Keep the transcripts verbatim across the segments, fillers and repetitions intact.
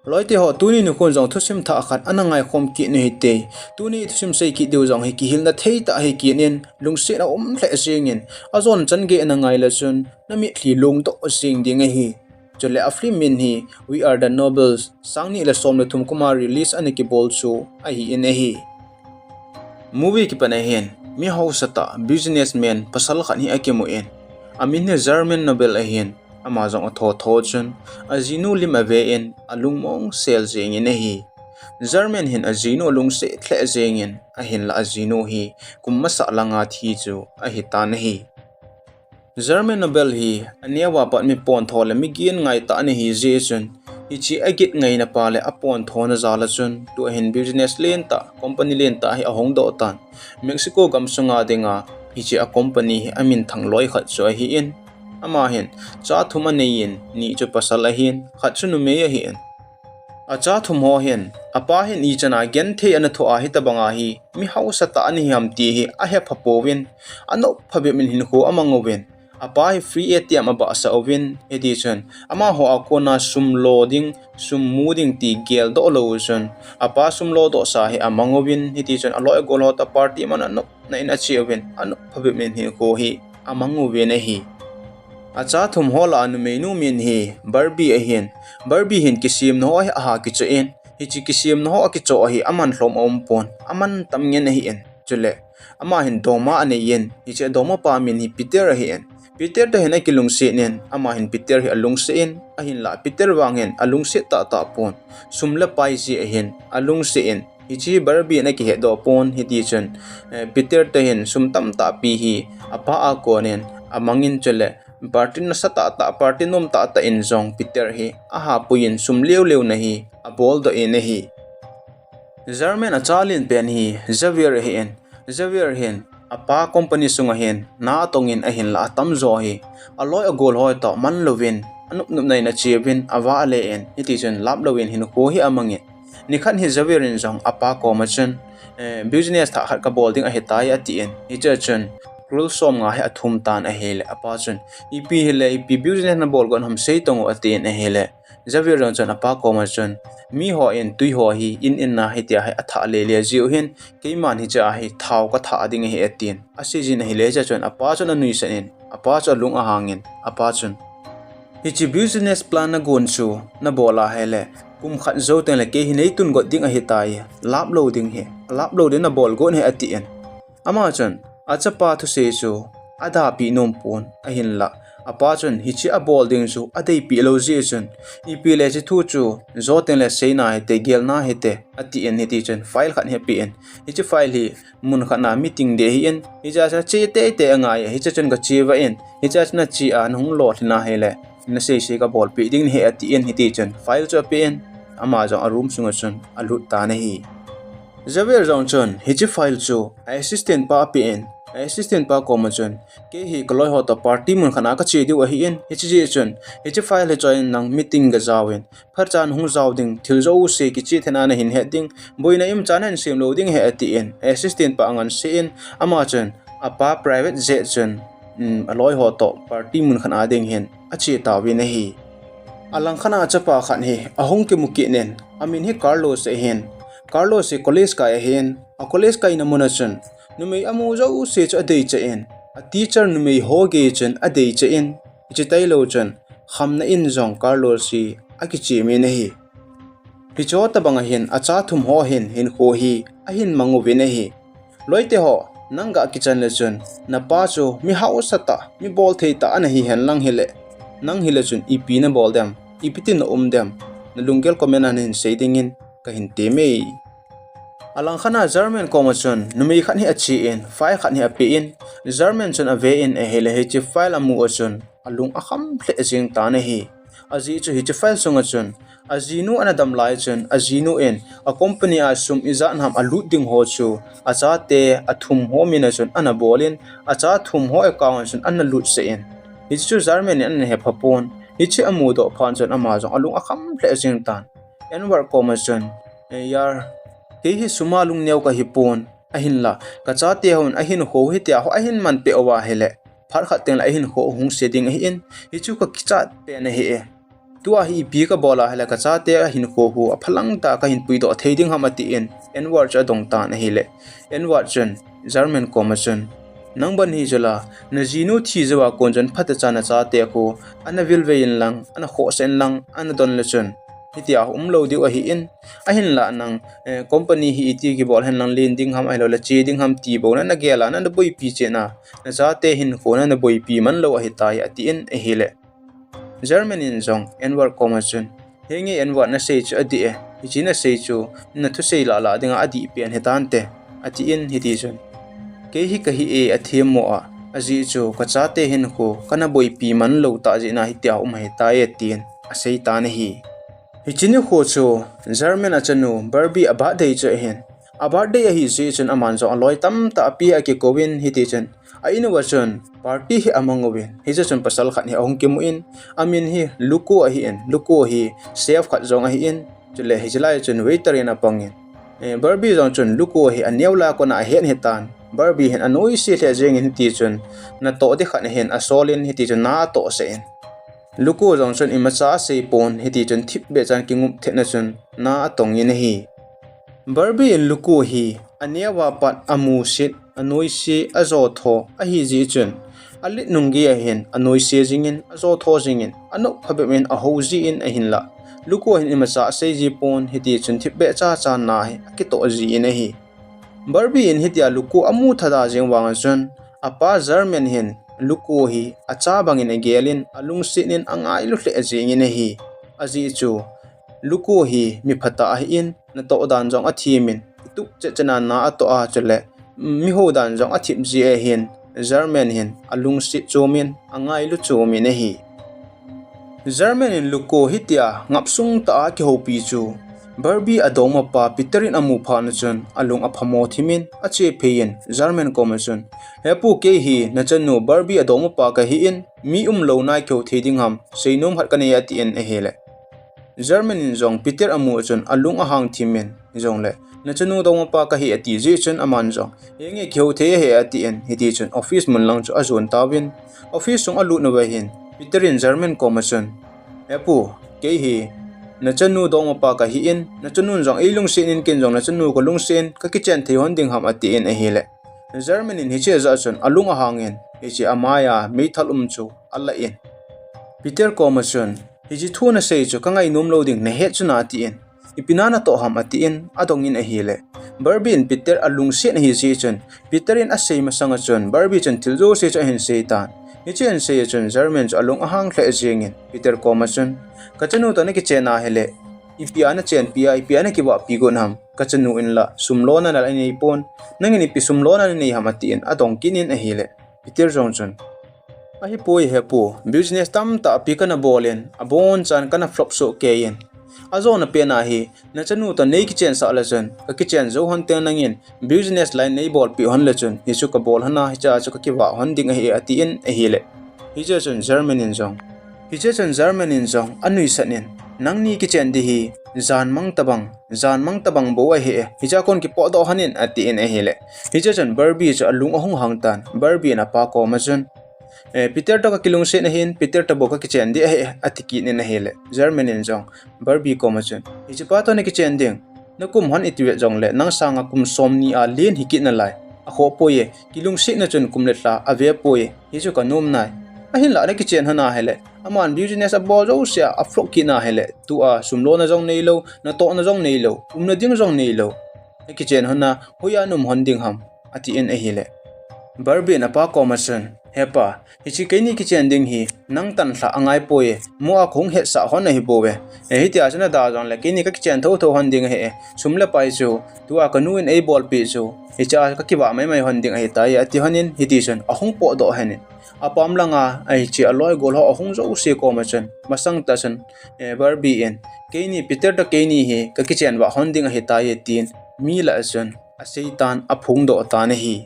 Loite ho, tuni nikhon jong thusim thah khat ana ngaikhom kit u hite. Tuni thusim sei kit diu jong hi kihilna thei tah hi kit in, lungsetna um lheh jengin, ajon chan gei ana ngai le chun, na mitlhi lungdoh jeng ding ahi. Chule a film min hi We Are the Nobles, sang ni le som le thum kum a release ana kibol chu ahi in ahi. Movie kipat a hin, mi hausa tah businessman pasal khat hi akimu in, amin hi German Noble ahin, ama jong atho tho chun, ajinu lim ave in, alungmong sel jengin ahi. German hin ajinu alungset lheh jengin, ahinla ajinu hi kum masa langa thi chu ahi tan ahi. German Noble hi aneo a pat mi pontho le mi gin ngai tah ana hi jeh chun, hiche agin ngaina pa le apontho na jal a chun, tua hin business lentah, company lentah hi ahong doh tan. Mexico gam sunga dinga hiche a company hi amin thang loi khat chu ahi in. Ama hin cha thum anei in, ni chu pasal ahin, khat chu numei ahi in. Acha thum ho hin, apa hin ichan a genthei ana thoh a hitabang a hi, mi hausa tah ana hi ham ti hi ahepha pouvin, anop phabep in hinkho amang uvin. Apa hi free A T M abahsah uvin, hiti chun, amaho a kona sum lo ding, sum mu ding ti geldoh lou chun, apa sum lodoh sa hi amang uvin, hiti chun, aloi agol ho toh party man anop na in ache uvin, anop phabep in hinkho hi amang uvin ahi. Acha thum ho lah a numeinu min hi Barbie ahin, Barbie hin kisemna ho hi aha kichoh in, hiche kisemna ho akichoh a hi aman lhom aum pon, aman tam ngen ahi in. Chule, ama hin dongma anei in, hiche dongma pa min hi Peter ahi in. Peter toh hin akilungset in, ama hin Peter hi alungset in, ahinla Peter vang hin alungset tahtah pon, sum le pai jeh a hin alungset in, hiche Barbie in akihetdoh pon, hiti chun, eh, Peter toh hin sum tamtah pi hi apa a kon in amang in, chule party nasa tahtah, party nom tahtah in jong Peter hi ahapui in, sum leu leu na hi aboldoh in ahi. German acha len pen hi Javier ahi in, Javier hin apa company sunga hin na atong in, ahinla atamjo hi aloi agol ho toh man louvin, anop nop na in ache uvin, avah ale in, hiti chun lap louvin hinkho hi amang in. Nikhat hi Javier in jong apa koma chun, eh, business thah khat kabol ding ahitai, ati in. Hiche a chun crore som nga hi athum tan ahile, apa chun, ipi hile, ipi business nabol got ham sei tong o, ati in ahile, Javier jong chun apa koma chun, mi ho in tui ho hi in in na hitia hi athah le le jiu hin, keiman hiche a hi thao kathah ding ahi, ati in. Asei jin ahile, hiche a chun apa chun anuisat in, apa chu alung ahang in, apa chun, hiche business plan nagon chu nabol ahile, kum khat jou teng le kei hi neitun got ding ahitai, lap lou ding hi, lap lou ding nabol got hi, ati in. Ama chun achapa thusei chu adahpeh nom pon, ahinla apa chun hiche abol ding chu adeipeh lou jeh chun, ipi le hiche thu chu jou teng le seina hite, gelna hite, ati in, hiti chun file khat hi ape in, hiche file hi mun khat na meeting ding ahi in, hiche a chun ache teitei angai e, hiche a chun gache vah in, hiche a chun ache a nahung lolhin ahile, nasei sei kabolpeh ding nahi, ati in, hiti chun file chu ape in, ama jong a room sunga chun alut tan ahi. Javier jong chun hiche file chu a assistant pa ape in, a assistant pa koma chun, kei hi kaloi ho toh party mun khat na kache diu ahi in, hiche jeh chun hiche file hi choi in nang meeting gajao in, phatchan hung jao ding, thil jouse kiche thei na nahin het ding, boina imchan nahin sem lou ding ahi, ati in, a assistant pa angansei in, ama chun apa private jet chun, um, aloi ho toh party mun khat na ding hin ache tauvin ahi. Alangkhat a achapa khat hi ahung kimu kit in, amin hi Carlos ahin. Carlos hi college kai ahin, a college kaina mun a chun numei amu jouse chu adeicha in, a teacher numei ho gei chun adeicha in, hiche tailou chun khamna in jong Carlos hi akichem in ahi. Hiche tabang a hin acha thum ho hin hinkho hi ahin mang uvin ahi. Loite ho, nang gah kichan le chun, napa chu mi hausa tah, mi bolthei tah ana hihen lang hile, nang hile chun ipi nabol dem, ipi tin na um dem, nalunggel comment a nahin sei dingin kahin temme. Alangkhat a German koma chun numei khat hi ache in, file khat hi ape in, German chun ave in ahile, hiche file amu a chun alung akham lheh jeng tan ahi. Ajeh chu hiche file sunga chun ajinu ana dam lai chun, ajinu in a company a sum ijat ham alut ding ho chu achate athum ho min a chun ana bol in, acha thum ho account a chun ana lutsah in. Hiche chu German in ana hepha pon. Hiche amudoh phat chun ama jong alung akham lheh jeng tan. Edward koma chun, "Eh, yar, kei hi sum a lungneo kahi pon, ahinla kachate hon ahinkho hitia ho ahin manpeh uva ahile, phat khat teng le ahinkho hung se ding ahi in, hichu kakichat pen ahi e. Tua hi ipi kabol a hile kachate ahinkho hi aphalang tah a kahin puidoh thei ding ham atin, Enver chu adong tan ahile. Enver chun, German koma chun, nang ban hi chula, najinu thi jouva kon chun phatechan nachate khu, ana vilvei in lang, ana khohsah in lang, ana don le chun. Hitia umlou diu ahin, ahinlah nang, eh, company hi iti kibol hen lang len ding ham ahilou le che ding ham ti bou nana gel a, nana boipi cheh na, nachate hinkho nana boipi man lou ahitai atin ahile. German in jong Enver koma chun, henge Enver nasei chu adih e, hiche nasei chu nathusei lah lah dinga adih pen hitante, atin hiti chun. Kei hi kahi e athemmo a, ajeh chu kachate hinkho kana boipi man lou tah jeh a hitia um ahitai atin asei tan ahi. Hiche nikho chu German achanu Barbie a birthday chu ahin. A birthday ahi jeh chun aman jong aloi tamtah api akikouvin hiti chun. A in uva chun party hi amang uvin. Hiche chun pasal khat hi ahung kimu in. Amin hi Luko ahin. Luko hi chef khat jong ahin. Chule hiche lai chun waiter in apangin. Eh, Barbie jong chun Luko hi aneo lai a kona ahet hitan. Barbie hin anoise lheh jengin hiti chun. Natoh ding khat ahin asolin hiti chun na atohsah in. Luko jong chun imacha asei pon hiti chun thipbeh chan kingup thetna chun na atongin ahi. Barbie in Luko hi aneo a pat amusit, anoise, ajotho, ahi jeh chun. Alet nung gei ahin, anoise jingin, ajotho jingin, anop phabep in ahou jin ahinlah. Luko hin imacha asei ji pon hiti chun thipbeh cha chan na hi akitoh jin ahi. Barbie in hitia Luko amu thada jeng vang chun, apa German hin Luko hi acha bangin agelin, alungsetin angailu lheh jengin ahi. Ajeh chu, Luko hi mi phatah ahin, natoh dan jong athemin, itup chet chet a na atoh a chule, mi hou dan jong athip jeh ahin, German hin alungset chomin, angailu chomin ahi. German in Luko hitia ngapsung tah a akihoupi chu, Barbie adongmapa Peter in amu phat chun, alung aphamo thimin, achephei in, German koma chun, He pu, kei hi nachanu Barbie adongmapa kahin, mi umlou nai kihou thei ding ham, seinom khat kanei atin ahile. German in jong Peter amu chun alung ahang thimin, jongle, nachanu dongmapa kahi ati jeh chun aman jong, henge kihou thei ahi atin, hiti chun office mun lang chu ajon tauvin, office sung alut uva hin, Peter in German koma chun, He pu, kei hi nachanu dongmapa kahin, nachanun jong eilungsetin ken jong nachanu kalungsetin, kakichen thei hon ding ham atin ahile. German in hiche jeh chun alung ahangin, hiche amaiya meithal um chu alah in. Peter koma chun, hiche thu nasei chu kangainom lou ding nahet chu na atin. Ipi na natoh ham atin, adongin ahile. Barbie in Peter alungset ahi jeh chun, Peter in asei masanga chun, Barbie chun thil jouse chu ahin sei tan. Hiche ahin sei a chun, German chu alung ahang lheh jengin, Peter koma chun, kachanu toh nakichen ahile, ipi a nachenpi a, ipi a nakivahpi got ham, kachanu in la, sum lona la anei pon, nangin ipi sum lona nanei ham atin, adong kit in ahile. Peter jong chun, Ahipoi he pu, business tamtah pi kana bolin, abonchan kana flop soh keiyin. Ajona pen ahi, nachanu toh nei kichensah le chun, kakichen jou hon teng nangin, business line neibolpeh hon le chun, hichu kabol hon a, hichea chu kakivah hon ding ahi atin ahile. Hiche chun German in jong. Hiche chun German in jong, anuisat in, nangni kichen ding hi, jan mang tabang, jan mang tabang bou ahi e, hichea kon kipotdoh hon in atin ahile. Hiche chun Barbie chu alung ahung hang tan, Barbie in apa koma chun, Eh, Peter toh kakilungset ahin, Peter toh bou kakichen ding ahi, ati kit in ahile. German in jong, Barbie koma chun, hichepa toh nakichen ding. Nakum hon iti vet jongle, nang sanga kum somni a len hikit nalai. Akhoh poi e, kilungsetna chun kum le lha avepoi e, hichu kanom nai. Ahinlah nakichen hon ahile, aman business abol jouse a aflop kit na ahile, tua sum lona jong neilou, natohna jong neilou, umna ding jong neilou. Nakichen hon a, hoiya naum hon ding ham, atin ahile. Barbie in apa koma chun, He pa, hiche keini kichen ding hi, nang tanlhah angaipoi e, mo a kahung hetsah hon ahibouve. E, hitia chu nada jongle, keini kakichen thotho hon ding ahi e, sum le pai chu, tua kanu in eibolpeh chu, hichea kakivah maimai hon ding ahitai, ati hon in, hiti chun, ahung potdoh hen in. Apam langa, ahiche aloi gol ho ahung jouse koma chun, masang tah chun, eh, Barbie in, keini Peter toh keini hi, kakichen vah hon ding ahitai, tin, mi lah a chun, asei tan, aphongdoh tan ahi.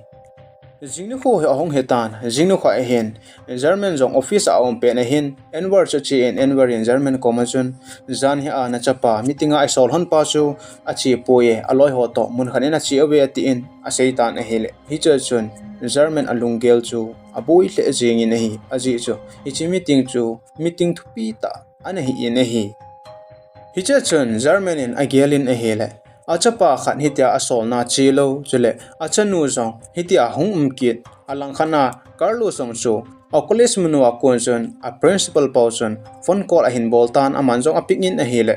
Jing nikho hi ahung hi tan, jing nikho ahin, German jong office a aum pen ahin, Enver chu achen, Enver in German koma chun, jan hi a nachapa, meeting a eisol hon pa chu, achepoi e, aloi ho toh, mun khat in ache uve atin, asei tan ahile. Hiche chun, German alunggel chu, aboi lheh jengin ahi, ajeh chu, hiche meeting chu, meeting thupi tah, ana hi in ahi. Hiche chun German in agel in ahile, achapa khat hitia asolna chelou, chule achanu jong hitia hung um kit, alangkhat a Carlos jong chu a college mun uva kon chun a principal pau chun phone call ahin bol tan, aman jong apick in ahile,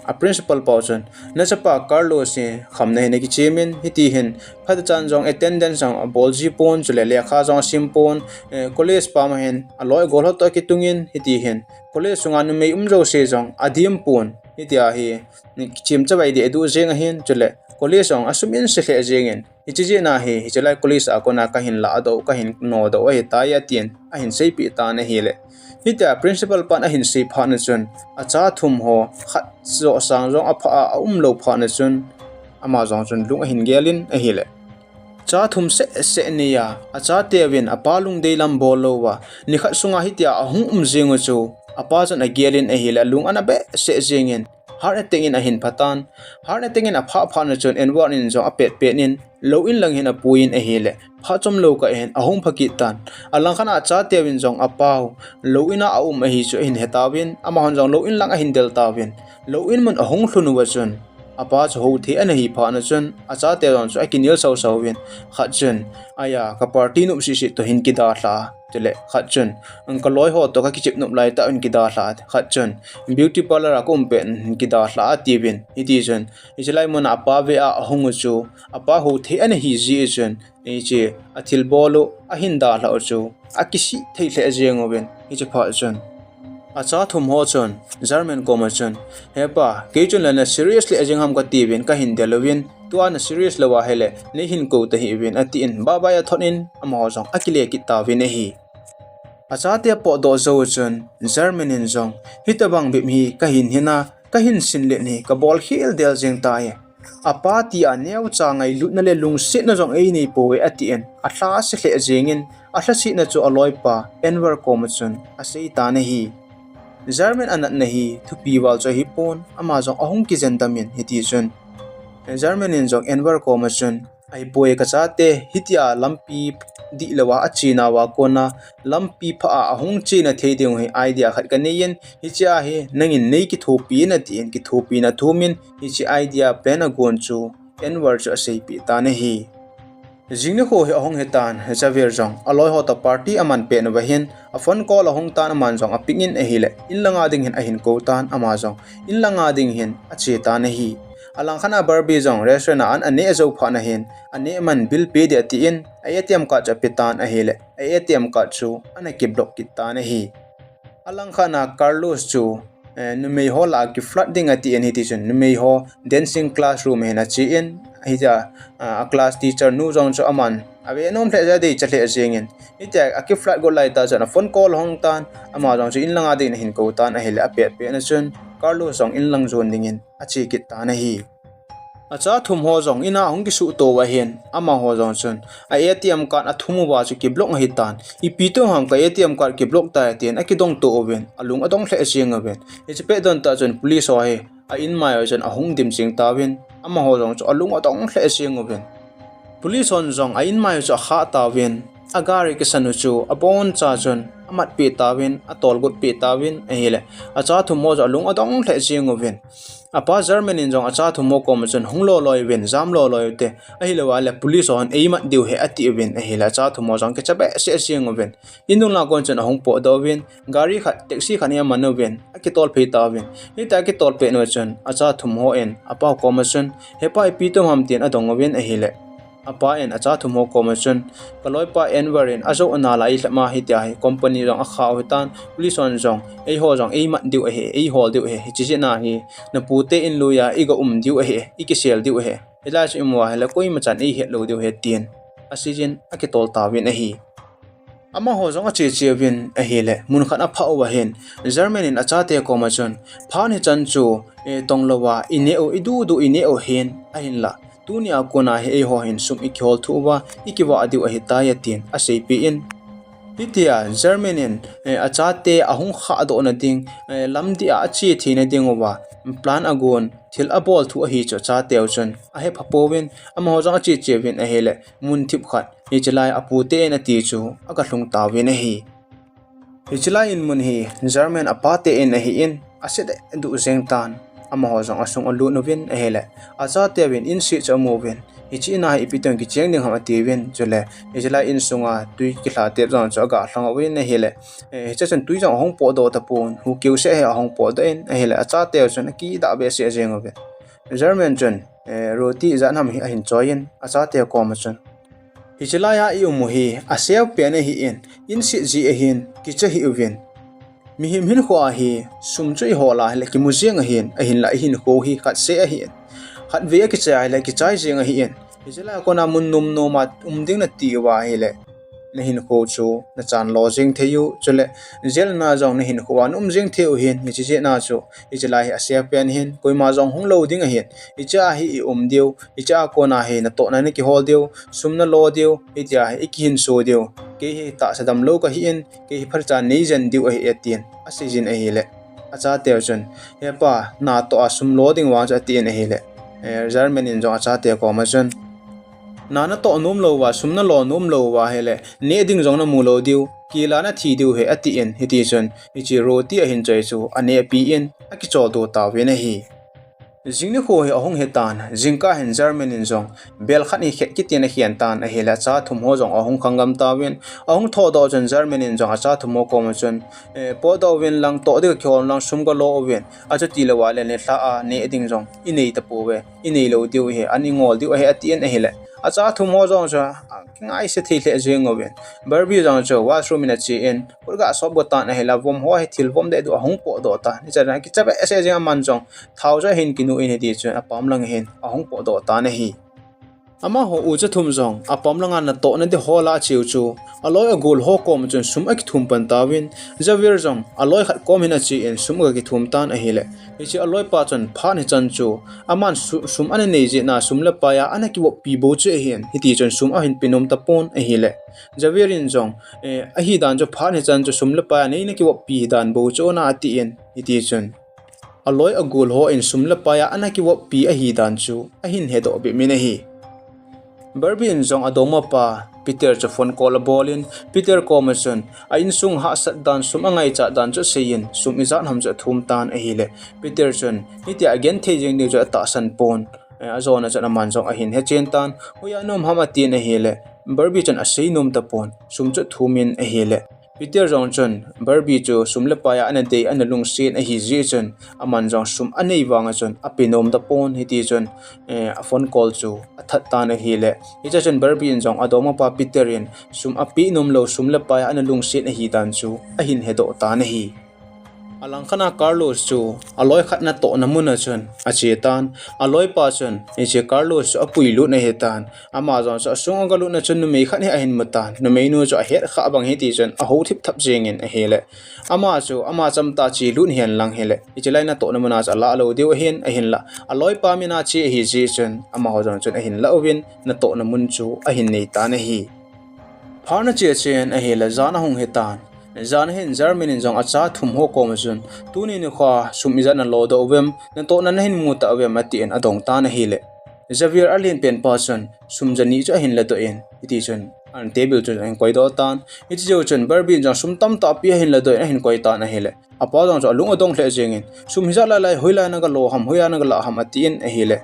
a principal pau chun, "Nachapa Carlos hi khamna hin akichem in, hiti hin phatechan jong attendance jong abol ji pon, chule lekha jong asim pon, eh, college pam a hin aloi agol ho toh akitung in, hiti hin college sunga numei um jouse jong adim pon, hitia hi kichem chavai deh aduh jeng ahin, chule college jong asum in se lheh jeng in, hiche jeh a hi, hiche lai college a kona kahin ladoh, kahin nodoh ahitai," atin ahin seipeh tan ahile. Hitia principal pan ahin sei phat na chun, acha thum ho khat joh sang jong aphah a, aumlou phat na chun, ama jong chun lung ahin gel in ahile. Cha thum seh seh nei a, achateuvin apa lungdei lam bol louva, nikhat sunga hitia ahung um jing u chu, apa chun agel in ahile, alung ana behseh jeng in, heart attack in ahin pha tan. Heart attack in aphah phat na chun, Enver in jong apet pet in, lou in lang hin apui in ahile, phat chomlou kah in ahung pha kit tan. Alangkhat a achateuvin jong apau lou in a aum ahi chu ahin he tauvin, amahon jong lou in lang ahin del tauvin, lou in mun ahung lhun uva chun, apa chu houthei ana hi phat na chun, achateu jong chu akinel sau sau vin, khat chun, "Aya, ka party nop sisi toh hin kidalha," chule khat chun, "Ka loi ho toh kakichep nop lai tah in kidalha," khat chun, "Beauty parlour a kaum pet in kidalha," atiuvin. Hiti chun, hiche lai mun a apa ve a ahung u chu, apa houthei ana hi jeh chun, hiche athilbol u, ahin dalha u chu akisih thei lheh jeng uvin, hiche phat chun acha thum ho chun German koma chun, "Hepa, kei chun le na serious lheh jeng ham katiuvin kahin del uvin, tua na serious lou ahile neihin kou tahih uvin," atin, bye bye athot in, amaho jong akile kit tauvin ahi. Achate apotdoh jou chun German in jong, "Hitobang bep hi kahin hin a, kahin sinlet hi kabol khel del jeng tai. Apa tia neocha ngailutna le lungsetna jong einei pouve," atin, alha se lheh jeng in, alhasetna chu aloipa Enver koma chun asei tan ahi. German anatna hi thupi val chu ahipon, ama jong ahung kijen dam in, hiti chun German in jong Enver koma chun, "Ahipoi kachate, hitia lampi dihlou a ache nauva kona, lampi pha a ahung chena thei diu hi idea khat kanei in, hichea hi nangin nei kithopi in," atin, kithopina athum in, hiche idea plan agon chu Enver chu aseipeh tan ahi. Jing nikho hi ahung hi tan, Javier jong aloi ho toh party aman pet uva hin, aphone call ahung tan, aman jong apick in ahile, in langa ding hin ahin kou tan, ama jong in langa ding hin ache tan ahi. Alangkhat a Barbie jong restaurant a an aneh jou phat na hin, aneh man bill pe ding atin, a ATM card chu ape tan ahile, a ATM card chu ana kiblock kit tan ahi. Alangkhat a Carlos chu, eh, numei ho lah a kiflirt ding atin, hiti chun numei ho dancing classroom a hin ache in, hitia, ah, a class teacher nu jong chu aman ave nom lheh jeh a deicha lheh jeng in, hitia akiflirt got lai tah chun aphone call ahung tan, ama jong chu in langa ding in ahin kou tan ahile, apet pet na chun Carlos jong in lang jon ding in ache kit tan ahi. Acha thum ho jong in a ahung kisuhto uva hin, amaho jong chun a ATM card athum uva chu kiblock ahi tan. Ipi tum ham, ka ATM card kiblock tai, tin akidong to uvin, alung adong lheh jeng uvin. Hiche pet don tah chun police ho hi a inmai uva chun ahung dim jeng tauvin, amaho jong chu alung adong lheh jeng uvin. Police hon jong a inmai u chu akhah tauvin, agari kisan u chu aboncha chun amat peh tauvin, atolgot peh tauvin ahile, acha thum ho chu alung adong lheh jeng uvin. Apa German in jong acha thum ho koma chun, "Hung loloi uvin, jam loloi ute, ahilou ahile police hon eimat diu ahi," atiuvin ahile, acha thum ho jong kicha behseh jeng uvin. In dung lang a kon chun ahung potdoh uvin, gari khat, taxi khat hi aman uvin, akitol phei tauvin. Hitia akitol pet uva chun, acha thum hon apa koma chun, "Hepa, ipi tum ham?" tin adong uvin ahile, apa in acha thum ho koma chun, "Ka loipa Enver in ajou ana la, ilhep ma hitia hi company jong akhah u ahitan, police hon jong eiho jong eimat diu ahi, eihol diu ahi, hiche jeh a hi napute in lui a iga um diu ahi, ikisel diu ahi. Hilai chu imu ahile koimachan eihet lou diu ahi," tin aseijin akitol tauvin ahi. Amaho jong ache che uvin ahile, mun khat aphah uva hin, German in achate koma chun, "Phat hichan chu, eh, tong louva ineh u, idudu ineh u hin, ahinla tunia kona hi eiho hin sum ikihol thuh uva, ikivah diu ahitai," atin aseipeh in. Hitia German in, eh, achate ahung khahdoh na ding, eh, lamdih a ache theina diuva plan agon, thil abol thu ahi chu achateu chun ahepha pouvin, amaho jong ache che uvin ahile, mun thip khat, hiche lai apute in ati chu aga lhung tauvin ahi. Hiche lai in mun hi German apa te in ahi in, ase deh duh jeng tan. Amaho jong asung alut uvin ahile, achate uvin in sih chu amu uvin, hiche in a hi ipi teng kicheng ding ham ati uvin, chule hiche lai in sunga tui kilha tep jong chu aga lhang uvin ahile, eh, hiche chun tui jong ahung potdoh tapon, hu keu seh hi ahung potdoh in ahile, achate u chun akidah behseh jeng uvin. German chun, eh, roti ijat ham hi ahin choi in, achate koma chun, hiche lai a i um u hi aseo pen ahi in, in sih ji ahin, kicha hih uvin. Mihem hinkho a hi sum chu i hol a hile kimu jeng ahin, ahinla i hinkho hi khat seh ahi in, khat vei a kichai a hile kichai jeng ahi in, hiche lai a kona mun nom nom a um ding nati uva ahile, na hinkho chu na chan lo jeng thei u, chule jail na jong na hinkho a na um jeng thei u hin, hiche jeh a chu hiche lai hi aseo pen ahin, koima jong hung lou ding ahin, hiche a hi i um diu, hiche a kona hi natohna na kihol diu, sum na lo diu, hitia hi i kihinso diu. Kei hi tahsa damlou kahi in, kei hi phatecha nei jen diu ahi e, tin asei jin ahile, achate u chun, he pa, natoh a sum lo ding vang chu, ati in ahile, eh, German in jong achate koma chun, na natoh nom lou uva, sum na lo nom lou uva ahile, neh ding jong na mu lou diu, kila na thi diu ahi, ati in, hiti chun hiche roti ahin choi chu anehpi in, akicholdo tauvin ahi. Jing nikho hi ahung hi tan, jingkah hin German in jong bel khat hi khet kit in akhen tan ahile, acha thum ho jong ahung khangam tauvin, ahung thodoh chun German in jong acha thum ho koma chun, eh, potdoh uvin lang, toh ding kakihol lang, sum kalo uvin, achuti lou a le nilhah a neh ding jong i nei tapouve, i nei lou diu ahi, an i ngol diu ahi, ati in ahile, acha thum ho jong chu kingaise thei lheh jeng uvin, Barbie jong chu washroom in ache in, khut aga sop got tan ahile, avom ho hi thil vom deh duh ahung potdoh tan, hiche a kicha behseh jeng, aman jong thao chu ahin kinu in, hiti chun apam lang hin ahung potdoh tan ahi. Amaho ucha thum jong apam langa natohna ding hol a acheu chu, aloi agol ho koma chun sum akithum pan tauvin, Javier jong aloi khat kom hin ache in sum aga kithum tan ahile, hiche aloipa chun phat hichan chu aman su-, sum ana nei jeh a sum le pai a ana kivoppi bou chu ahin, hiti chun sum ahin pe nom tapon ahile, Javier in jong, eh, ahi dan chu phat hichan chu sum le pai a neina kivoppi dan bou chu ana, ati in, hiti chun aloi agol ho in sum le pai a ana kivoppi ahi dan chu ahin hedoh bep in ahi. Barbie in jong adongmapa Peter chu phone call abol in, Peter koma chun a insung hahsat dan, sum angaichat dan chu asei in, sum ijat ham chu athum tan ahile, Peter chun hitia agenthei jeng ding chu atahsan pon, eh, ajona chun aman jong ahin hechen tan, hoiya na um ham, atin ahile, Barbie chun asei nom tapon, sum chu athum in ahile, Peter jong chun Barbie chu sum le pai a ana dei, ana lungset ahi jeh chun, aman jong sum anei vang a chun ape nom tapon, hiti chun, eh, a phone call chu athat tan ahile, hiche chun Barbie in jong adongmapa Peter in sum ape nom lou, sum le pai a ana lungset ahi dan chu ahin hedoh tan ahi. Alangkhat a Carlos chu aloi khat natohna mun a chun ache tan, aloipa chun hiche Carlos chu apuilut ahi tan, ama jong chu asung agalutna chun numei khat hi ahin mu tan, numeinu chu ahet khah bang hiti chun ahou thip thap jeng in ahile, ama chu ama chamtah a chelut hen lang hile, hiche lai natohna mun a chu alah lou diu ahin, ahinla aloipa min a che ahi jeh chun amaho jong chun ahin lah uvin, natohna mun chu ahin nei tan ahi. Phat ana che chen ahile, jan ahung hi tan. Jan ahin German in jong acha thum ho koma chun, tuni nikho sum ijat nalodoh uvem, natohna nahin mu tah uvem, atin adong tan ahile, Javier alen pen pa chun sum jani chu ahin ladoh in, hiti chun an table chu ahin koidoh tan. Hiche jou chun Barbie in jong sum tamtah pi ahin ladoh in ahin koi tan ahile, apa jong chu alung adong lheh jeng in, sum hijat lailai hoilai naga lo ham, hoiya naga lah ham, atin ahile,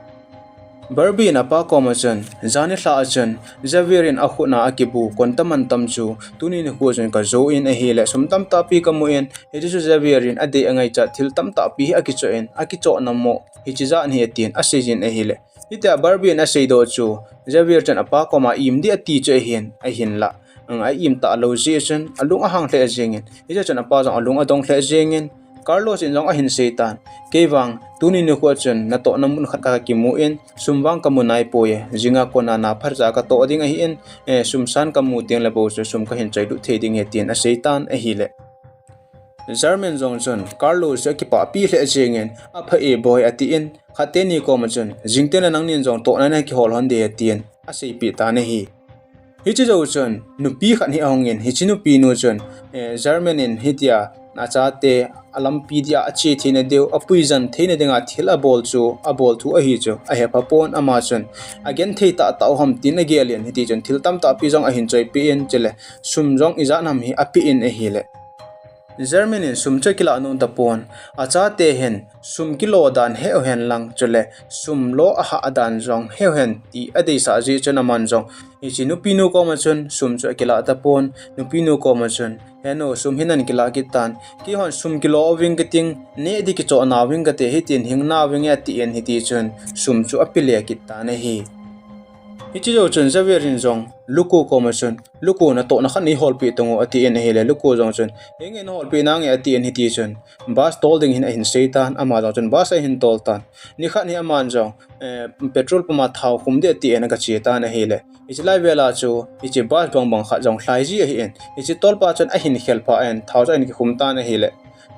Barbie in apa koma chun, jan nilhah a chun Javier in akhut a akibu konta mantam chu tuni nikho chun kajo in ahile, sum tamtah pi kamu in, hiche chu Javier in adei angaichat thil tamtah pi hi akichoh in, akichohna mo hiche jat hi, atin asei jin ahile, hitia Barbie in aseidoh chu Javier chun apa koma im ding ati chu ahin, ahinla a im talou jeh chun alung ahang lheh jeng in, hiche chun apa jong alung adong lheh jeng in, Carlos in jong ahin sei tan, kei vang tuni nikho chun natohna mun khat kakimu in, sum vang kamu naipoi e, jinga kona na phatecha katoh ding ahi in, eh, sum san kamu tengle bou chu sum kahin choilut thei ding ahi, tin asei tan ahile, German jong chun Carlos chu akipah pi lheh jeng in, apha e boi, atin, khat teni koma chun, jing tengle nangnin jong tohna nakihol lhon ding ahi, tin aseipeh tan ahi. Hiche jou chun nupi khat hi ahung in, hiche nupinu chun, eh, German in hitia achate alampi dia ache theina diu, apui jen theina dinga thil abol chu, abol thu ahi chu ahepha pon, ama chun agenthei tahtah u ham tin agel in, hiti chun thil tamtah pi jong ahin choipeh in, chule sum jong ijat ham hi ape in ahile, German in sum chu akilah nom tapon, achate hin sum kilo dan heu hen lang chule sum lo ahah dan jong heu hen ti adeisah jeh chun aman jong hiche nupinu koma chun sum chu akilah tapon, nupinu koma chun, "Henu, sum hi nan kilah kit tan, keihon sum kilo uving kating, neh di kichoh nauving kate, hitin hing nauving e," atin hiti chun sum chu apele kit tan ahi. Hiche jou chun Javier in jong Luko koma chun, "Luko, natohna khat neiholpeh tang o," atin ahile, Luko jong chun, "Henge, naholpeh nange," atin hiti chun bus tol ding hin ahin sei tan, ama jong chun bus ahin tol tan. Nikhat hi aman jong, eh, petrol pump a thao khum di atin agache tan ahile, hiche lai vela chu hiche bus bangbang khat jong lhai ji ahin, hiche tolpa chun ahin khel pha in thao chu ahin kikhum tan ahile,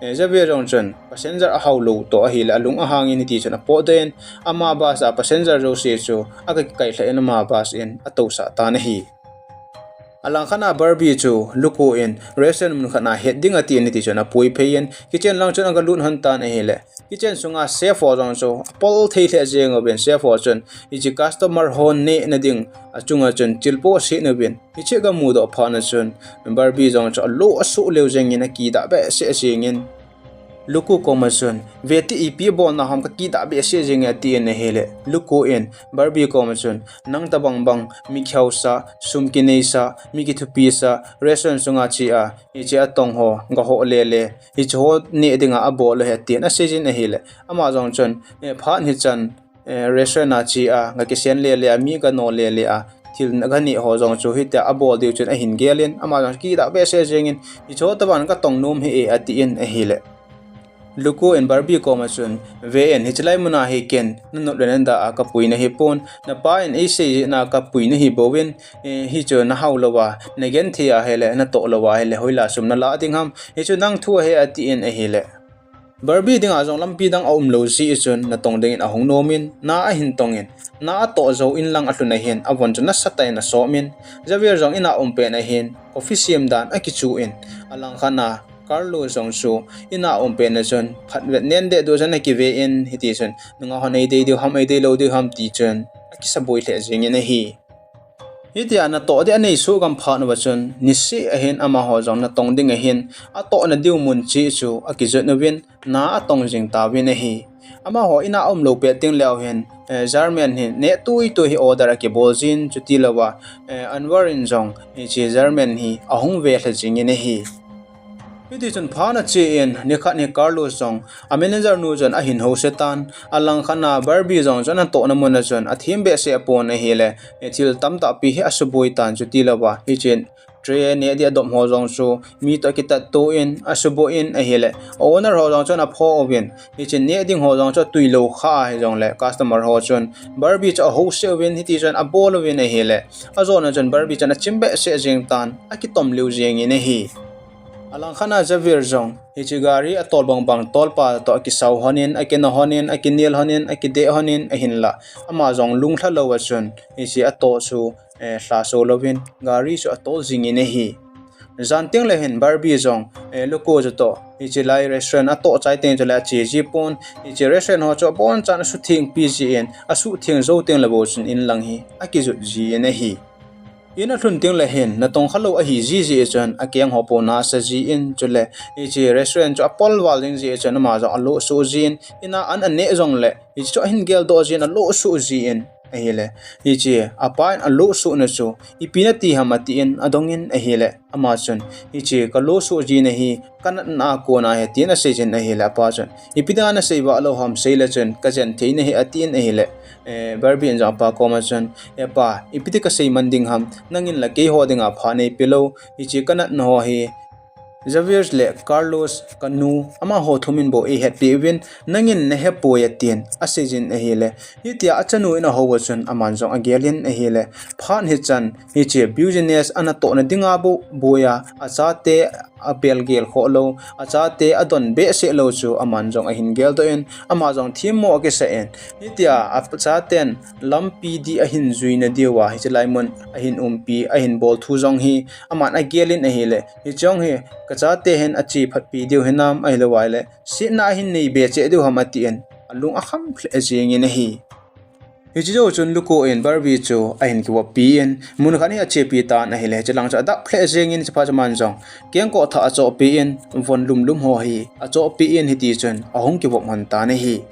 eh, Javier jong chun passenger ahao lou toh ahile, alung ahangin hiti chun apotdoh in, ama bus a passenger jouse chu aga kikailhah in ama bus in atousah tan ahi. Alangkhat a Barbie chu Luko in restaurant mun khat a het ding atin hiti chun apuiphei in kitchen lang chun agalut lhon tan ahile, kitchen sunga chef ho jong chu apol thei lheh jeng uvin, chef ho chun hiche customer ho nehna ding achunga chun thil po aset uvin, hiche agamudoh phat na chun Barbie jong chu alo asuh leu jengin akidah behseh jengin, Luko koma chun, "Ve ti, ipi bolna ham, kakidah behseh jenge," atin ahile, Luko in Barbie koma chun, "Nang tobang bang mi kihaosa, sum kineisa, mi kithupisa, restaurant sunga che a, hiche atong ho gaho lele, hiche ho neh dinga abol u ahi," atin aseijin ahile, ama jong chun, eh, phat hichan, eh, restaurant a che a, gakisen lele a, mi gano lele a, thil ganeh ho jong chu hitia abol diu chun ahin gelin, ama jong kidah behseh jengin, "Hiche ho tobang katong nom hih e," atin ahile, Luko in Barbie koma chun, "Ve in, hiche lai muna hi ken nanop le nadah a kapui nahipon, napa in eisei jeh a kapui nahi bouvin, eh, hichu nahao louva nagenthei ahile, natoh louva ahile, hoilai a sum nalah ding ham, hichu nang thu ahi," atin ahile, Barbie dinga jong lampi dang aumlou jeh chun natong dingin ahung nomin, na ahin tongin, na atoh jou in lang alhun ahin, avon chu nasatah in asomin, Javier jong in a um pet na hin coffee sem dan akichu in, alangkhat a Carlos jong chu in a um pet na chun phatvet nen deh duh chun akive in, hiti chun nungah hon eidei diu ham, eidei lou diu ham ti chun akisaboi lheh jengin ahi. Hitia natoh di anei soh gam phat uva chun, niseh ahin amaho jong natong ding ahin, atohna diu mun cheh chu akijot uvin, na atong jing tauvin ahi. Amaho in a aumlou pet teng leu hin, eh, German hin neh tuitui hi order akibol jin, chutilouva, eh, Anwar in jong hiche German hi ahung velha jingin ahi. Hiti chun phat ache in, nikhat hi Carlos jong a manager nu chun ahin houset tan, alangkhat a Barbie jong chun anatohna mun a chun athem behseh pon ahile, eh, thil tamtah pi hi asuboi tan, chutilouva hiche tray neh di adop ho jong chu mi toh akitatto in, asuboh in ahile, owner ho jong chun apho uvin, hiche neh ding ho jong chu atui lou kha ahijongle, customer ho chun Barbie chu ahouseh uvin, hiti chun abol uvin ahile, ajona chun Barbie chun achim behseh jeng tan, akitom lheh jengin ahi. Alangkhat a Javier jong hiche gari atol bangbang tolpa toh akisao lhonin, akina lhonin, akinel lhonin, akideh lhonin, ahinlah ama jong lunglha louva chun hiche atoh chu, eh, lhaso louvin gari chu atol jingin ahi. Jan teng le hin Barbie jong, eh, Luko chu toh hiche lai restaurant atoh chai teng chule ache ji pon, hiche restaurant ho chu abonchan asutheng pi jin, asutheng jou teng le bou chun in lang hi akijot jin ahi. In alhun teng le hin natong khalou ahi jiji chun akeng ho po nasa jin, chule hiche restaurant chu apol val jing ji chun ama jong alo soh jin, in a an aneh jongle hiche chu ahin geldoh jin, alo soh jin ahile, hiche apa in alo sohna chu ipi nati ham atin adongin ahile, ama chun hiche kalo soh jina hi kanatna a kona ahi tin aseijin ahile, apa chun ipi dinga nasei vah lou ham, seile chun kajen thei nahi atin ahile, eh, Barbie in jong apa koma chun, "E pa, ipi ti kasei man ding ham, nangin la keiho dinga pha neipeh lou, hiche kanatna ho hi Javier le Carlos, kanu, amaho thum in bou eihetpeh uvin, nangin nahepoi," atin aseijin ahile, hitia achanu in ahouva chun aman jong agelin ahile, phat hichan hiche business anatohna dinga bou boiya, achate apel gel khoh lou, achate adon behseh lou chu aman jong ahin geldoh in, ama jong themmo akisah in, hitia achaten lampi di ahin juina diuva hiche lai mun ahin umpi, ahin bol thu jong hi aman agelin ahile, hiche jong hi kachate hin ache phatpi diu hinam, ahilouva ahile setna ahin neibe cheh diu ham atin alung akham lheh jengin ahi. Hiche jou chun Luko in Barbie chu ahin kivoppi in, mun khat hi achepi tan ahile, hiche lang chu adap lheh jengin, hiche phat chu aman jong kengkoh thah achohpi in, von lumlum ho hi achohpi in, hiti chun ahung kivop lhon tan ahi.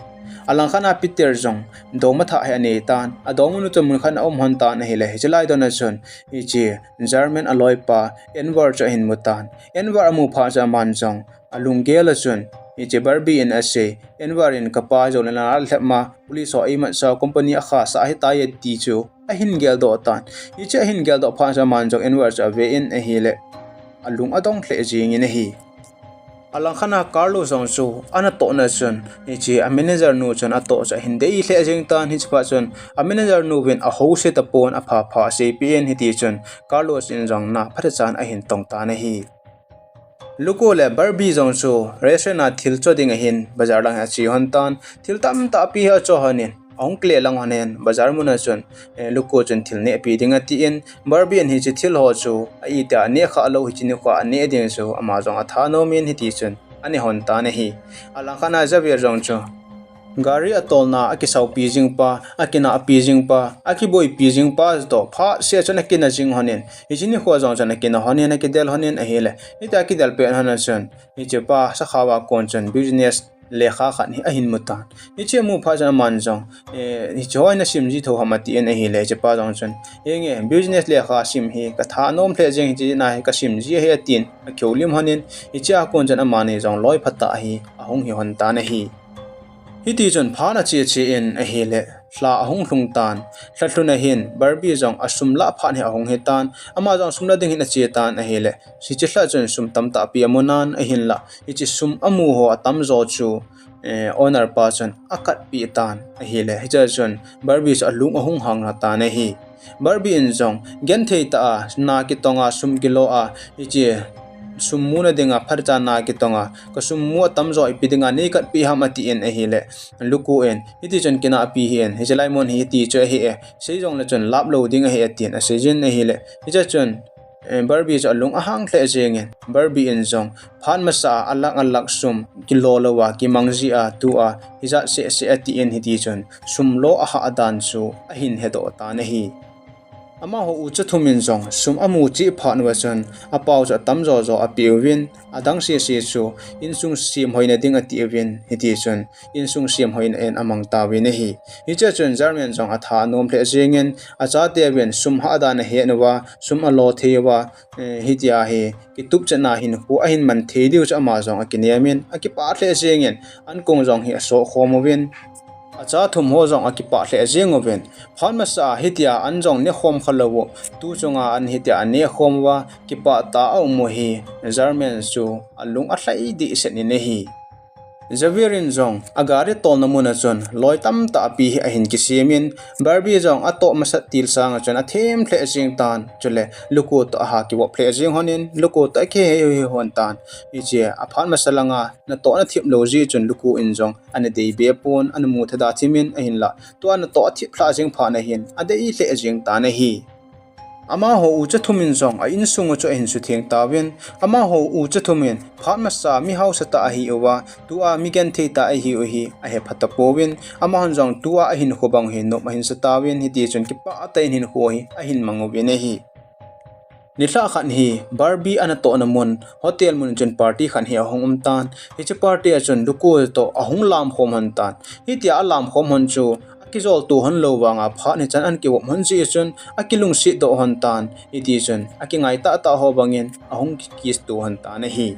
Alang khat a Peter jong doma thah hi anei tan, adoma nu chu mun khat a um lhon tan ahile, hiche lai dona chun hiche German aloipa Enver chu ahin mu tan. Enver amu phat chu aman jong alunggel a chun hiche Barbie in asei, Enver in kapa jong le nalhep ma, police ho eimatsa, company akhasa ahitai e ti chu ahin geldoh tan. Hiche ahin geldoh phat chu aman jong Enver chu ave in ahile, alung adong lheh jengin ahi. Alang khat a Carlos jong chu anatohna chun hiche a manager nu chun atoh chu ahin dei lheh jeng tan, hiche phat chun a manager nu vin ahouse tapon, apha pha aseipeh in, hiti chun Carlos in jong na phatechan ahin tong tan ahi. Luko le Barbie jong chu restaurant a thil cho ding ahin bazar lang hi ache lhon tan, thil tamtah pi hi acho lhonin, ahung kile lang lhonin, bazar mun a chun, eh, Luko chun thil nehpi ding atin, Barbie in hiche thil ho chu a itia neh kha lou, hiche nikho a neh ding chu ama jong athanom in, hiti chun ane lhon tan ahi. Alang khat a Javier jong chu gari atolna akisaupi jing pa, akinahpi jing pa, akiboipi jing pa toh phat seh chun akina jing lhonin, hiche nikho jong chun akina lhonin, akidel lhonin ahile, hitia akidel pet lhon a chun hiche pa sakhao a kon chun business lekha khat hi ahin mu tan. Hiche amu phat chun aman jong, eh, hiche ho hi nasim ji thou ham atin ahile, hiche pa jong chun, henge, business lekha sim hi kathanom lheh jeng, hiche na hi kasim ji ahi atin, akihoulim lhonin, hiche a kon chun amani jong loi phatah hi ahung hi lhon tan ahi. Hiti chun phat ache che in ahile, lha ahung lhung tan. Lha lhun a hin Barbie jong asum lah phat hi ahung hi tan. Ama jong sum lah ding hin ache tan ahile, hiche lha chun sum tamtah pi amu nan ahinlah, hiche sum amu ho atamjo chu, eh, owner pa chun akatpeh tan ahile, hiche chun Barbie chu alung ahung hang lha tan ahi. Barbie in jong genthei tah a, na kitong a, sum kilo a, hiche sum muna dinga phatechan na kitong a, kasum mu atamjo ipi dinga neikatpeh ham atin ahile, Luko in, hiti chun kinahpi hih in, hiche lai mun hi hiti chu ahi e, sei jongle chun lap lou ding ahi atin aseijin ahile, hiche chun, eh, Barbie chu alung ahang lheh jengin, Barbie in jong phat masa a alak alak sum kilo louva kimang ji a, tua hijat seh seh atin, hiti chun sum lo ahah dan chu ahin hedoh tan ahi. Amaho ucha thum in jong sum amu cheh phat uva chun apao chu atamjo jo apeh uvin, adang sese chu insung semhoina ding ati uvin, hiti chun insung semhoina in amang tauvin ahi. Hiche chun German jong athanom lheh jengin, achate uvin sum hah dan ahet uva, sum alo thei uva, eh, hitia hi kitup chetna hinkho ahin man thei diu chu ama jong akinemin, akipah lheh jengin, ankong jong hi asoh khom uvin, acha thum ho jong akipah lheh jeng uvin, phat masa a hitia an jong nekhom khalou u, tu chunga an hitia aneh khom uva, kipah tah a aum u hi German chu alung alhai dehset in ahi. Javier in jong agari tolna mun a chun loi tamtah pi hi ahin kisemin, Barbie jong atoh masat til sang a chun athem lheh jeng tan, chule Luko toh aha kivop lheh jeng lhonin, Luko toh akihei hei lhon tan. Hiche aphat masa langa natoh ana thip lou jeh chun Luko in jong ana dei be pon, ana mu thada thimin ahinlah, tua natoh athip lhah jeng phat na hin adei lheh jeng tan ahi. Amaho ucha thum in jong a insung u chu ahin sutheng tauvin, amaho ucha thum in phat masa mi hausa tah ahi uva, tua mi genthei tah ahiu hi ahepha tapouvin, amahon jong tua ahinkho bang hi nop ahin sa tauvin, hiti chun kipah tah in hinkho hi ahin mang uvin ahi. Nilhah khat hi Barbie anatohna mun, hotel mun chun party khat hi ahung um tan. Hiche party a chun Luko toh ahung lamkhom lhon tan. Hitia alamkhom lhon chu akijolto lhon lou vanga phat hichan an kivop lhon jeh chun akilungset doh lhon tan. Hiti chun akingai tahtah ho bangin ahung kikiss to lhon tan ahi.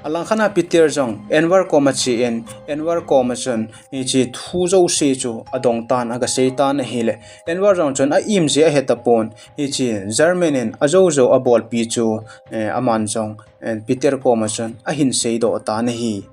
Alangkhat a Peter jong Enver koma achen, Enver koma chun hiche thu jouse chu adong tan, agasei tan ahile, Enver jong chun a-im jeh ahe tapon, hiche German in ajoujou abolpi chu, eh, aman jong, eh, Peter koma chun ahin seidoh tan ahi.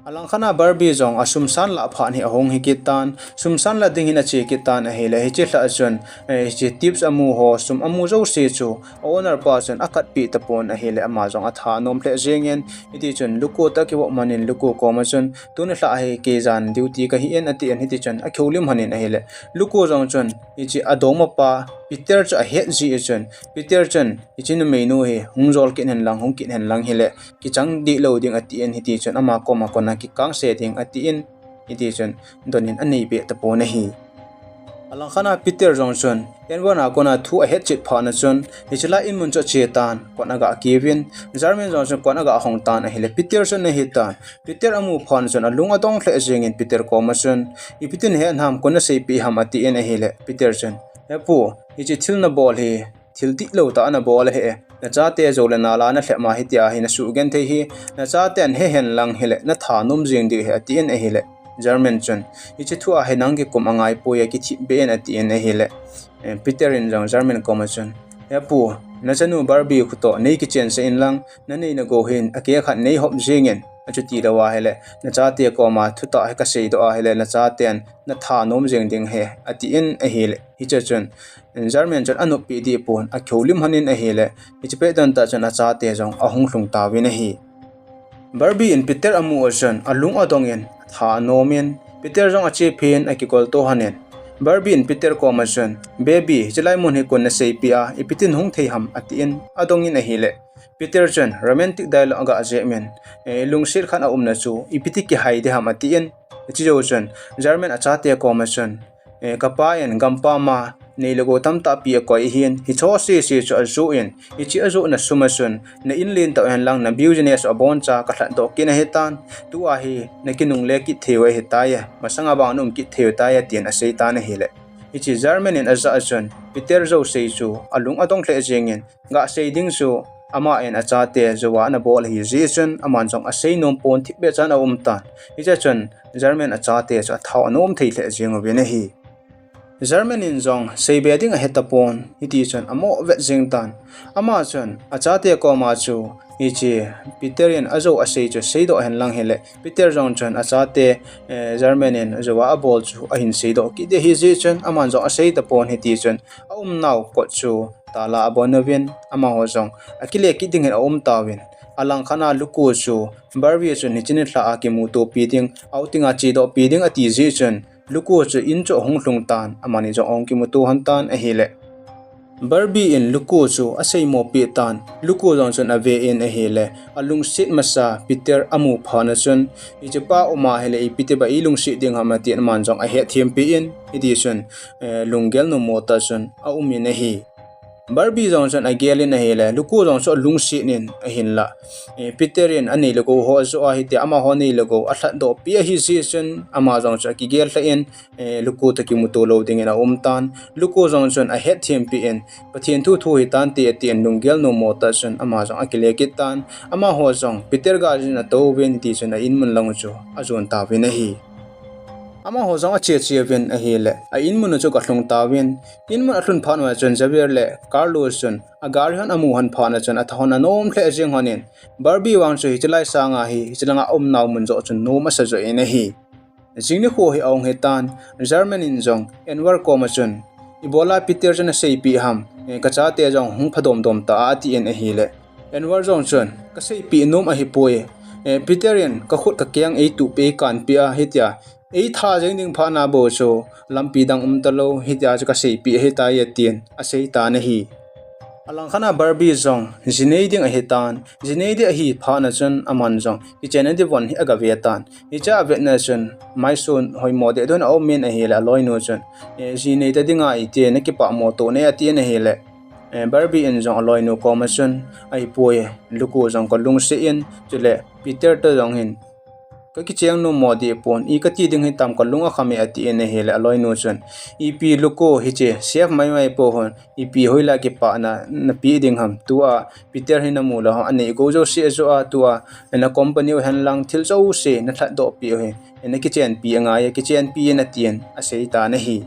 Alangkhat a Barbie jong asum san lah phat hi ahung hi kit tan, sum san lah ding hin ache kit tan ahile, hiche lhah chun, eh, hiche tips amu ho, sum amu jouse chu a owner pa chun akatpeh tapon ahile, ama jong athanom lheh jengin, hiti chun Luko toh akivop lhonin, Luko koma chun, tuni lhah hi kei jan duty kahi in atin, hiti chun akihoulim lhonin ahile, Luko jong chun hiche adongmapa Peter chu ahet jeh chun, Peter chun hiche numeinu hi hung jol kit hen lang, hung kit hen lang hile, kichang deh lou ding atin, hiti chun ama koma kona kikangse ding atin, hiti chun donin anei peh tapon ahi. Alangkhat a Peter jong chun Enver a kona thu ahet chet phat na chun, hiche lai in mun chu ache tan, kot aga kiuvin, German jong chun kot aga hong tan ahile, Peter chun ahe tan. Peter amu phat na chun alung adong lheh jengin Peter koma chun, ipi tin nahet ham, koi in naseipeh ham atin ahile, Peter chun, He pu, hiche thil nabol hi, thil dihlou tah nabol ahi. Nachate jou le nal a nalhep ma hitia hi nasugenthei hi, nachaten he hen lang hile, nathanom jeng ding ahi atin ahile, German chun, Hiche thu a hi nang kikum angai poi, akithip beh in atin ahile, eh, Peter in jong German koma chun, He pu, nachanu Barbie khu toh nei kichen sah in lang, nanei nagou hin akeh khat nei hop jengin, achuti lou ahile, nachate koma thutah hi kaseidoh ahile, nachaten nathanom jeng ding ahi atin ahile, hiche chun German chun anoppi deh pon, akihoulim lhonin ahile, hiche pet don tah chun achate jong ahung lhung tauvin ahi. Barbie in Peter amu a chun alung adongin, atha anomin, Peter jong achepin akigolto lhonin, Barbie in Peter koma chun, Baby, hiche lai mun hi koi in naseipeh a, ipi tin hung thei ham atin adongin ahile, Peter chun romantic dialogue aga jep in, Eh, lungset khat aumna chu ipi ti kihai ding ham atin, hiche jou chun German achate koma chun, Eh, kapa in gampam a nei le gou tamtah pi akoi ahin, hicheho sese chu ajoh in, hiche ajohna sum a chun na in len tauhen lang na business aboncha kalhatdoh kit ahitan, tua hi nakinungle kit thei u ahitai, masanga vang naum kit thei u tai, atin asei tan ahile, hiche German in ajah a chun Peter jou sei chu alung adong lheh jengin, gasei ding chu aman achate jouva anabol ahi jeh chun aman jong asei nom pon, thipbeh chan aum tan. Hiche chun German achate chu athao anom thei lheh jeng uvin ahi. German in jong seibe ding ahe tapon, hitichun amo vet jeng tan. Ama chun achate koma chu hiche Peter in ajou asei chu seidoh hen lang hile, Peter jong chun achate, eh, German in jouva abol chu ahin seidoh kit ding ahi jeh chun aman jong asei tapon, hitichun aumnau kot chu tala abon uvin, amaho jong akile kit dingin aum tauvin. Alangkhat a Luko chu Barbie chun hiche nilhah a kimutopi ding, outing a chedohpi ding ati jeh chun Luko chu in chu ahung lhung tan, amani jong ahung kimuto lhon tan ahile, Barbie in Luko chu aseimo peh tan, Luko jong chun ave in ahile, alungset masa Peter amu phat na chun, Hichepa um ahile ipi ti ba eilungset ding ham, atin aman jong ahetthempeh in, hitichun, eh, lunggel nommo tah chun aumin ahi. Barbie jong chun agel in ahile, Luko jong chu alungset in ahinla, eh, Peter in anei le gou ho ajoh a hitia amaho nei le gou alhatdohpeh ahi jeh chun ama jong chu akigel lheh in, eh, Luko toh kimuto lou dingin aum tan. Luko jong chun ahetthempeh in, Pathen thu thu hitante, atin lunggel nommo tah chun ama jong akile kit tan. Amaho jong Peter gari in atouvin, hitichun a in mun lang u chu ajon tauvin ahi. Amaho jong ache che uvin ahile, a in mun u chu agalhung tauvin, in mun alhun phat uva chun Javier le Carlos chun agari hon amu hon phat na chun athahon anom lheh jeng lhonin, Barbie vang chu hiche lai sanga hi, hiche langa aumnau mun joh chun nom asa joh in ahi. Jing nikho hi ahung hitan, German in jong Enver koma chun, Ibola Peter chun aseipeh ham, eh, kachate jong hung phadomdom ta a, atin ahile, Enver jong chun, Kaseipeh nom ahipoi, eh, Peter in kakhut kakeng eituppeh eikanpeh a, hitia eitha jeng ding phat na bou chu lampi dang umtalou, hitia chu kaseipeh ahitai, atin asei tan ahi. Alangkhat a Barbie jong jinei ding ahitan, jinei ding ahi phat na chun aman jong kichenna ding von hi agave tan. Hiche avetna chun maisun hoimo deh don aumin ahile, aloinu chun, Eh, jinei ta dinga iti nakipah mo toh ne, atin ahile, eh, Barbie in jong aloinu koma chun, Ahipoi, Luko jong kalungset in, chule Peter toh jong hin kakicheng nommo deh pon, i kati ding hitam, kalung akham e, atin ahile, aloinu chun, Ipi Luko, hiche chef maimai po hon ipi hoilai kipahna napeh ding ham, tua Peter hi namu le ho anei gou jouse ajoh a, tua na company u henlang thil jouse nalhatdohpeh u hi nakichenpi angai e, kichenpi in, atin asei tan ahi.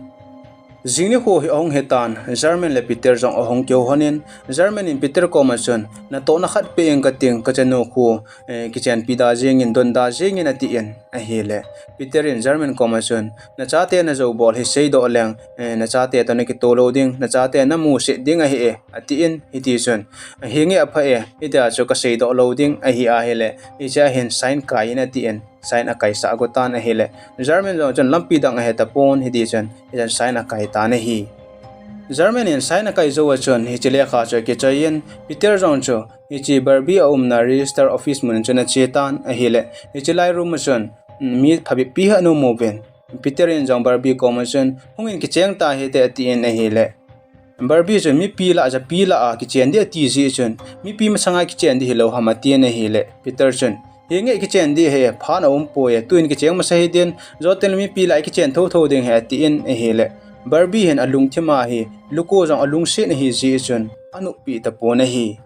Jing nikho hi ahung hitan, German le Peter jong ahung kihou lhonin, German in Peter koma chun, Natohna khat peh inge kating, kachanu khu, eh, kichenpi da jengin, don da jengin, atin ahile, Peter in German koma chun, Nachate najou bol hi seidoh leng, eh, nachate toh nakito lou ding, nachate namuset ding ahi e, atin, hitichun, Hinge, apha e, hitia chu kaseidoh lou ding ahi ahile, hichea hin sign kai in, atin sign akaisah got tan ahile, German jong chun lampi dang ahetapon, hitichun hichun sign akai tan ahi. German in sign akai jou a chun hiche lekha chu akichoi in, Peter jong chu hiche Barbie aumna register office mun chun ache tan ahile, hiche lai room a chun, mm, mi phabep pi hi anom uvin. Peter in jong Barbie koma chun, "Hungin kicheng tahite," atin ahile, Barbie chun, "Mipi lah, japi lah a kichen ding ati jeh chun, mipi masanga kichen ding hilou ham," atin ahile, Peter chun, "Hinge kichen ding ahi, phat aumpoi, tuin kicheng masa hitin, jotin le mipi lah a kichen thotho ding ahi," atin ahile, Barbie hin alungthim a hi, Luko jong alungset ahi jeh chun, anoppi tapon ahi.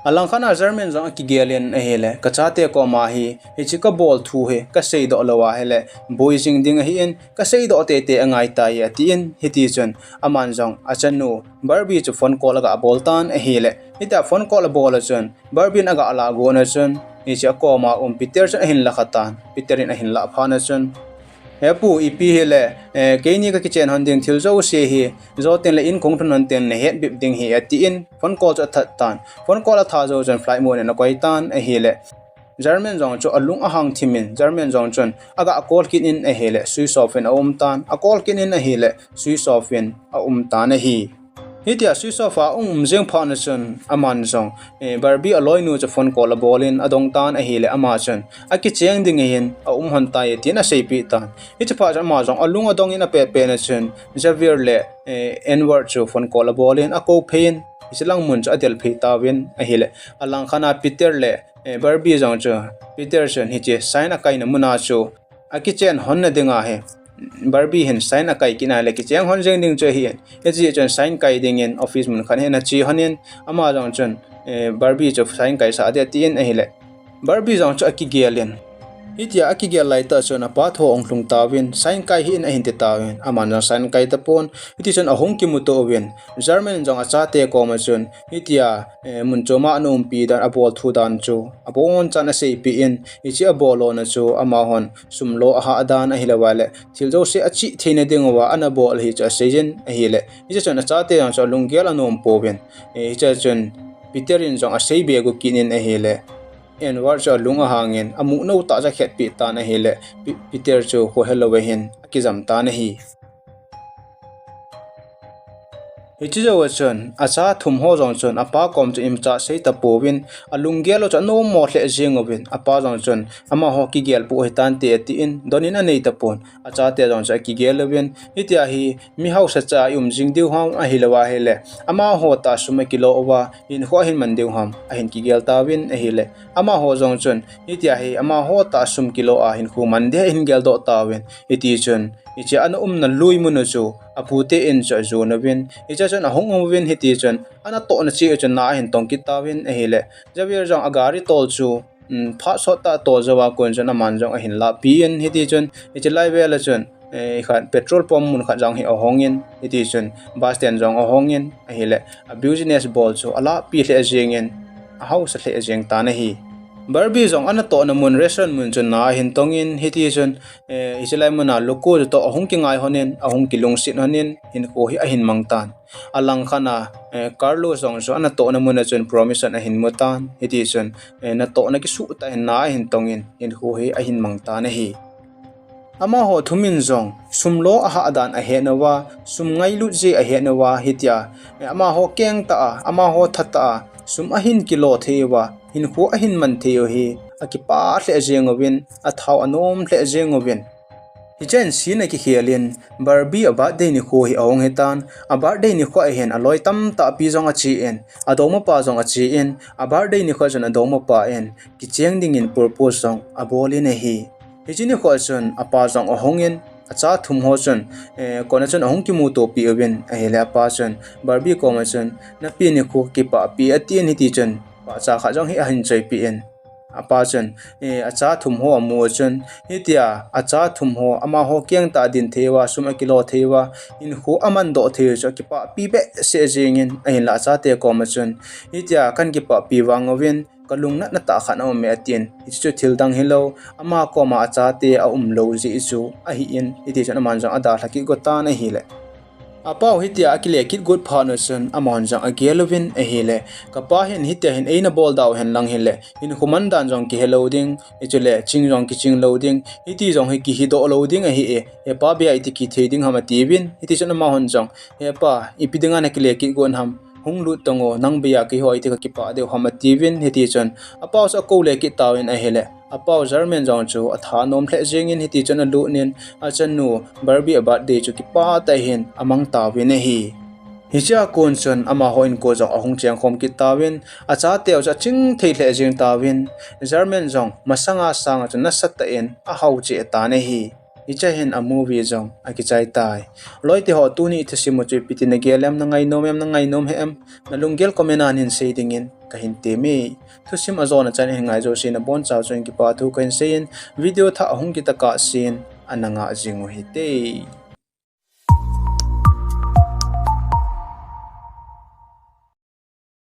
Alangkhat a German jong akigel in ahile, "Kachate koma hi, hiche kabol thu hi, kaseidoh lou ahile, boi jing ding ahin, kaseidoh teitei angai tai," atin, hiti chun, aman jong, achanu, Barbie chu phone call agabol tan ahile, hitia phone call abol a chun, Barbie in agalah gon a chun, hiche akoma um Peter chun ahin lakha tan, Peter in ahin lah phat a chun, "He pu, ipi hile, eh, keini kakichen hon ding thil jouse hi, jotin le in kahung lhun hon tin nahet bep ding ahi," atin, phone call chu athat tan. Phone call athat jou chun flight mode in akoi tan ahile, German jong chu alung ahang thim in, German jong chun aga call kit in ahile, switch off in aum tan, acall kit in ahile, switch off in aum tan ahi. Hitia switch off a aum jing phat a chun, aman jong, eh, Barbie aloinu chu phone call abol in adong tan ahile, ama chun, "Akicheng ding ahin, aum hon tai," tin aseipeh tan. Hiche phat chun ama jong alung adong in apetpet a chun, Javier le, eh, Edward chu phone call abol in akou phei in, hiche lang mun chu adel phei tauvin ahile, alangkhat a Peter le, eh, Barbie jong chu, Peter chun hiche sign akaina mun a chu, akichen hon na ding ahi. Barbie hin sign akai kit in ahile, "Kicheng hon jing ding chu ahin, hijeh chun sign kai ding in office mun khat hi nache hon in," ama jong chun, eh, Barbie chu sign kaisah ding atin ahile, Barbie jong chu akigel in. Hitia akigel laitah chun apa thu ahung lhung tauvin, "Sign kai hih in," ahin ti tauvin, aman jong sign kai tapon, hiti chun ahung kimuto uvin, German in jong achate koma chun, hitia, eh, mun chom a ana umpi dan, abol thu dan chu abonchan aseipeh in, hiche abol lona chu amahon sum lo ahah dan ahilou le, thil jouse achih theina diuva ana bol ahi chu aseijin ahile, hiche chun achate jong chu alunggel anom pouvin, eh, hiche chun Peter in jong asei be got kit in ahile, Edward chu alung ahang in, amu nou tah chu akhetpeh tan ahile, Pe-, Peter chu kho helou a hin akijam tan ahi. Hiche jou a chun, acha thum ho jong chun, apa kom chun imacha asei tapouvin, alunggel u chu anom mo lheh jeng uvin, apa jong chun, amaho kigel pou hitante atin, don in anei tapon, achate jong chu akigel uvin, hitia hi, mi hausa cha a i um jing diu ham ahilou ahile, amaho tah a sum akilo uva, hinkho ahin man diu ham, ahin kigel tauvin ahile, amaho jong chun, hitia hi, amaho tah a sum kilo a hinkho man ding ahin geldoh tauvin, hiti chun, hiche ana umna lui mun u chu, apute in chu ajon uvin, hiche chun ahung um uvin, hiti chun, anatohna cheh u chun na ahin tong kit tauvin ahile, Javier jong agari tol chu, um, phat sot tah tol jou a kon chun aman jong ahin lahpeh in, hiti chun, hiche lai vel a chun, eh, khat petrol pump mun khat jong hi ahong in, hiti chun, bus stand jong ahong in, ahile, a business bol chu alahpeh lheh jeng in, ahausa lheh jeng tan ahi. Barbie jong anatohna mun restaurant mun chun na ahin tong in, hiti chun, eh, hiche lai mun a Luko chu toh ahung kingai hon in, ahung kilungset hon in, hinkho hi ahin mang tan. Alangkhat a, eh, Carlos jong chu anatohna mun a chun promotion ahin mu tan, hiti chun, eh, natohna kisuh tah in na ahin tong in, hinkho hi ahin mang tan ahi. Amaho thum in jong, sum lo ahah dan ahet uva, sum ngailut jeh ahet uva, hitia, eh, amaho keng tah a, amaho that tah a, sum ahin kilo thei uva, hinkho ahin man thei u hi, akipah lheh jeng uvin, athao anom lheh jeng uvin. Hichea hin scene akikhel in, Barbie a birthday nikho hi ahung hitan, a birthday nikho a hin aloi tamtah pi jong ache in, adongmapa jong ache in, a birthday nikho a chun adongmapa in, kicheng dingin propose jong abol in ahi. Hiche nikho a chun apa jong ahung in, acha thum ho chun, eh, kona chun ahung kimuto peh uvin, ahile apa chun, Barbie koma chun, napi nikho kipahpi atin hiti chun, pahcha khat jong hi ahin choipeh in. Apa chun, eh, acha thum ho amu a chun, hitia, acha thum ho, amaho keng tah a din thei uva, sum akilo thei uva, hinkho amandoh thei u chu akipahpi behseh jeng in, ahinla achate koma chun, hitia, kahin kipahpi vang uvin, kalungnatna tah khat aume atin, hiche chu thil dang hilou, ama koma achate aumlou jeh chu ahin, hiti chun aman jong adalha kit got tan ahile. Apa u hitia akile kit got phat u chun, amahon jong agel uvin ahile, kapa hin hitia hin eina bol da u hen lang hile, hinkho man dan jong kihelou ding, hichule ching jong kiching lou ding, hiti jong hi kihidoh lou ding ahi e, hepa bia iti kithei ding ham atiuvin, hiti chun amahon jong, hepa, ipi dinga nakile kit got ham, hung lut tang o, nang bei a keiho iti kakipah diu ham, atiuvin, hiti chun apau chu akou le kit tauvin ahile, apau German jong chu atha nom lheh jengin, hiti chun alut in achanu Barbie a birthday chu kipah tah in amang tauvin ahi. Hichea kon chun amaho inko jong ahung chengkhom kit tauvin, achateu chu aching thei lheh jeng tauvin, German jong masanga sanga chu nasatah in ahao cheh tan ahi. Hichea hin a movie jong akichai tai. Loiteho, tuni thusim u chu ipi ti nagel em, nangainom em, nangainom hih em, nalunggel comment a hin sei dingin kahin temme. Thusim ajona chan hin ngai jouse nabonchauva chun kipa thu kahin seiyin, video thah ahung kit tokah sen ana ngah jing u hite.